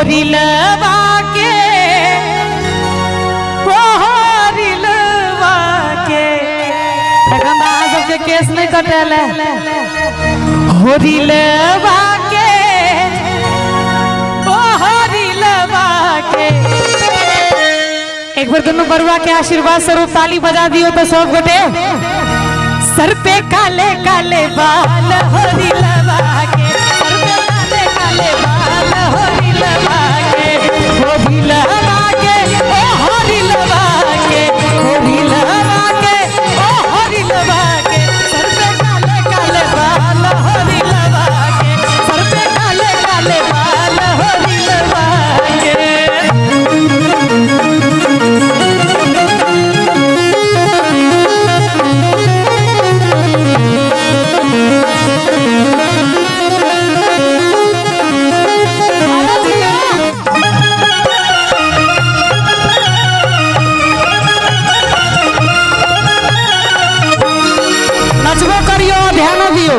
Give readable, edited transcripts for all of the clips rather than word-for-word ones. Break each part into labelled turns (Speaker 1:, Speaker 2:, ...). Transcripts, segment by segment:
Speaker 1: होरिलवा के, ओ होरिलवा के। एखन तऽ अहाँ सबके केस नहि कटेल है। होरिलवा के, ओ होरिलवा के। एक बार दुनू बरुआ के आशीर्वाद स्वरूप ताली बजा दियो तो सब गोटे। सर पे काले काले बाल होरिलवा के, सर पे काले काले बाल होरिलवा के, होरिलवा के, ओ होरिलवा के, होरिलवा के, ओ होरिलवा के, सर पे काले काले बाल होरिलवा के, सर पे काले काले बाल होरिलवा के। नचबो करियो, ध्यान दियो।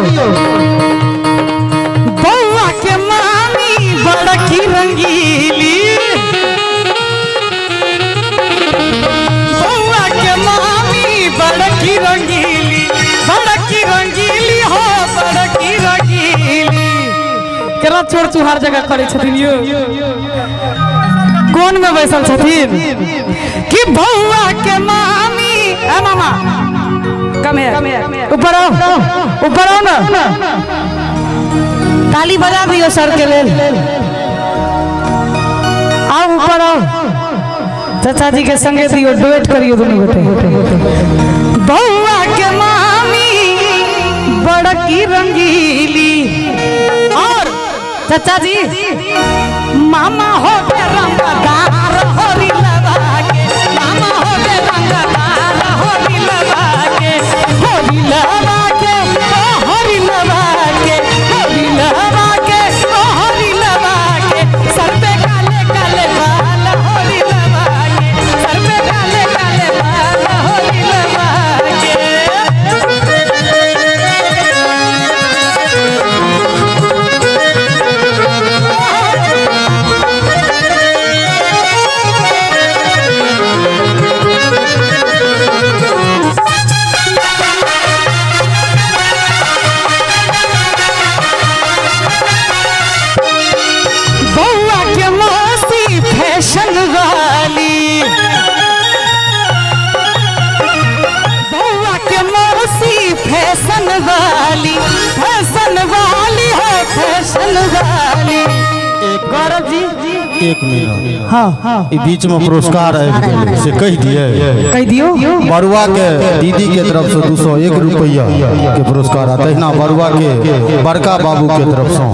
Speaker 1: बउआ के मामी बड़की रंगीली, बउआ के मामी बड़की रंगीली, बड़की रंगीली हो बड़की रंगीली। केना चोर चुहार जगह करै छथिन यो, कोन में बैसल छथिन कि बउआ के मामी। ए मामा कम है, ऊपर आओ, ऊपर आओ ना, ताली बजा दियो सर के लेल। आओ ऊपर आओ, चाचा जी के संगे दियो, डुएट करियो दोनों गोटे। बउआ के मामी बड़की रंगीली, और चाचा जी मामा हो गए रंगदार होरिलवा के, मामा हो गए रंगदार होरिलवा के, होरिलवा के, ओ होरिलवा के, होरिलवा के, ओ होरिलवा के, सर पे काले काले बाल होरिलवा के, सर पे काले काले बाल होरिलवा के। बउआ के मौसी फैशन वाली, बउआ के मौसी फैशन वाली, फैशन वाली हो फैशन वाली। गौरव जी
Speaker 2: एक मिनट,
Speaker 1: हाँ हाँ,
Speaker 2: ई बीच में पुरस्कार आबि गेलै से कहि दिए।
Speaker 1: कहि दियौ।
Speaker 2: बरुआ के दीदी के तरफ से 201 रुपया के पुरस्कार, आ तहिना बरुआ के बड़का बाबू के तरफ से।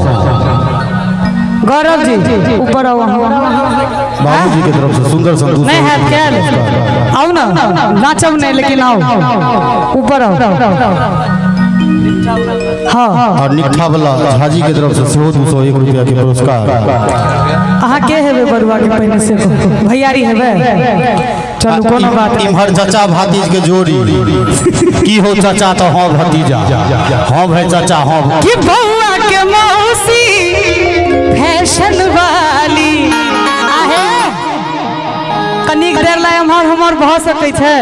Speaker 1: गौरव जी ऊपर आओ,
Speaker 2: बाबूजी के तरफ से सुंदर सन 200
Speaker 1: नहीं है क्या, आओ ना, नाचब नहीं लेकिन आओ ऊपर आओ। हाँ,
Speaker 2: और निठा वाला झाजी के तरफ से सेहो 201 रुपया के पुरस्कार।
Speaker 1: अहाँ के हेबै बरुआ के पहिने से भैयारी हेबै? चलू कोनो बात नहीं।
Speaker 2: इम्हर चाचा भातीज के जोड़ी की हो, चाचा तो हाँ भतीजा, हाँ भाई चाचा हाँ।
Speaker 1: कि बउआ के मौसी फैशन वाली, आहे कनिक देर ला एम्हर हमर भऽ सकै छै।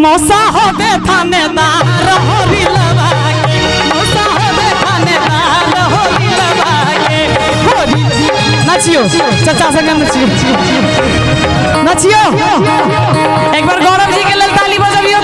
Speaker 1: मौसा होबे थानेदार होरिलवा के, मौसा होबे थानेदार होरिलवा के, होरी। नचियो चाचा संगे, नचियो नचियो। एक बार गौरव जी के लेल ताली बजबियो।